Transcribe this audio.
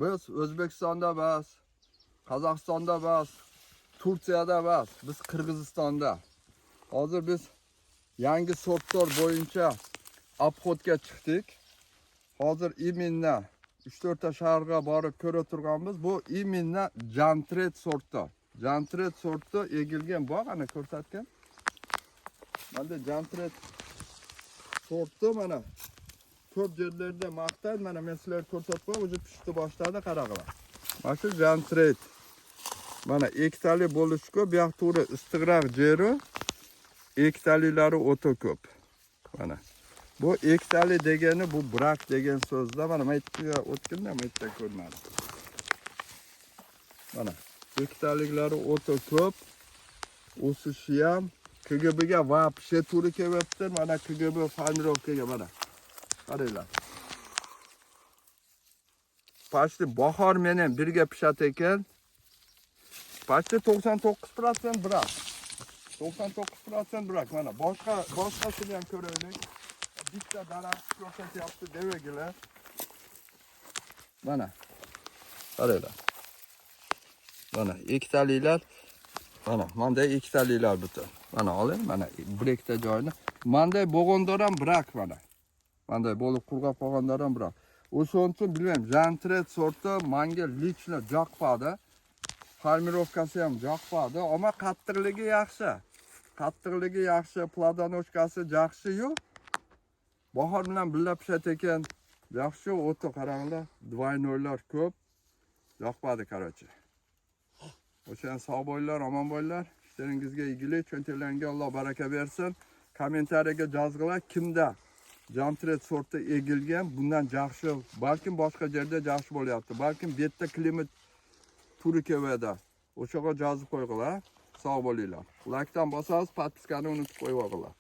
Biz O'zbekistonda emas, Qozog'istonda emas, Turkiyada emas, biz Qirg'izistonda. Hozir biz yangi sortlar bo'yicha обход ga chiqdik. Hozir именно 3-4 ta shaharga borib ko'ra turganmiz. Bu именно Jantret sorti. Jantret sorti egilgan bog', ana ko'rsatgan. Mana Jantret sorti mana ko'p yerlarda maqtaydi. Mana men sizlarga ko'rsatib qo'yay, уже pishdi boshladi, qarag'lar. Mana shu Jantret. Mana ikkitali bo'lishi ko'p, bu yoq to'g'ri issiqroq jeri, ikkitaliklari o'ta ko'p. Mana. Bu ikkitali degani bu брак degan so'zda. Mana men yerga o'tganda bu yerda ko'rinadi. Mana ikkitaliklari o'ta ko'p. O'sishi ham KGBga вообще to'g'ri kelyapti. Mana KGB формировка ga mana. Qaranglar. Почти bahor menen birga pishadi ekan. Почти 99% брак. 99% брак. Mana boshqa boshqasini ham ko'raylik. Bitta daraxt ko'rsatyapti devagilar. Mana. Qaranglar. Mana ikkitaliklar. Mana manday ikkitaliklar butun. Mana oling, mana bir ikkita joyini. Manday bo'g'ondor ham брак mana. Manday bo'lib qurg'ab qolganlar ham брак. O'shaning uchun bilmayman, Jantret sorti menga лично yoqmadi. Формировка si ham yoqmadi, ammo qattiqligi yaxshi. Qattiqligi yaxshi, плодоножка si yaxshi-yu. Bahor bilan birga pishadi ekan. Yaxshi, o'ta qaranglar, двойной lar ko'p. Yoqmadi, короче. O'shan sog' bo'linglar, omon bo'linglar. Ishlaringizga igilik, cho'ntaklaringga Alloh baraka bersin. Комментария ga yozinglar, kimda Jantret sorti egilgan, bundan yaxshi, balkim boshqa yerda yaxshi bo'lyapti. Balkim bu yerda климат to'g'ri keladi. O'shaga yozib qo'yg'lar. Sog' bo'linglar. Laykdan bosasiz, подписка ni unutib qo'yib olinglar.